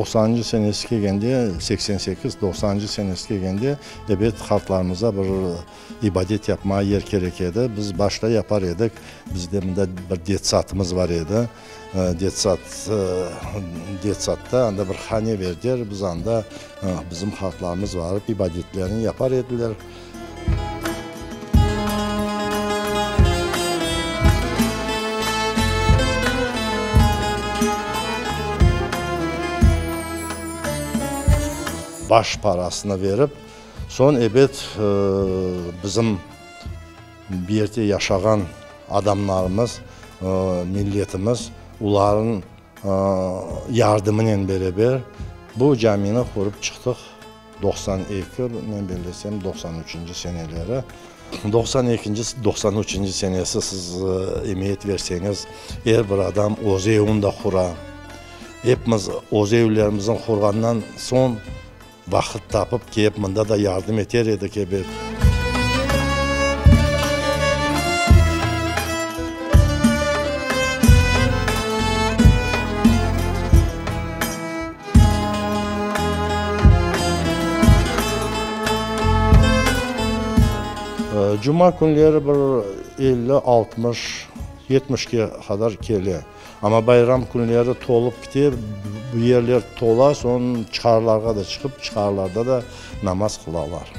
Doqsanıncı senesi kelgende, 88, doqsanıncı senesi kelgende, ebet, qartlarımıza bir ibadet yapmağa yer kerek edi. Biz başta yapar edik. Bizde mında bir detsatımız bar edi. Detsat, detsatta anda bir hane berdiler. Biz anda bizim qartlarımız barıp ibadetlerini yapar ediler. Baş parasını berip, soñ ebet bizim bu yerde yaşağan adamlarımız, milletimiz, olarnıñ yardımınen beraber bu camini qurıp çıqtıq. 92, men bellesem, 93-nci seneleri. 92-nci, 93-nci senesi siz emiyet berseñiz, er bir adam öz evini de qura. Epimiz öz evlerimizni qurğandan soñ vaqıt tapıp kelip mında da yardım eter edik, ebet. Cuma künleri bir 50, 60, 70-ke qadar kele. Amma bayram künleri tolıp kite, bu yerler tola, soñ çıqarlarğa da çıqıp, çıqarlarda da namaz qılalar.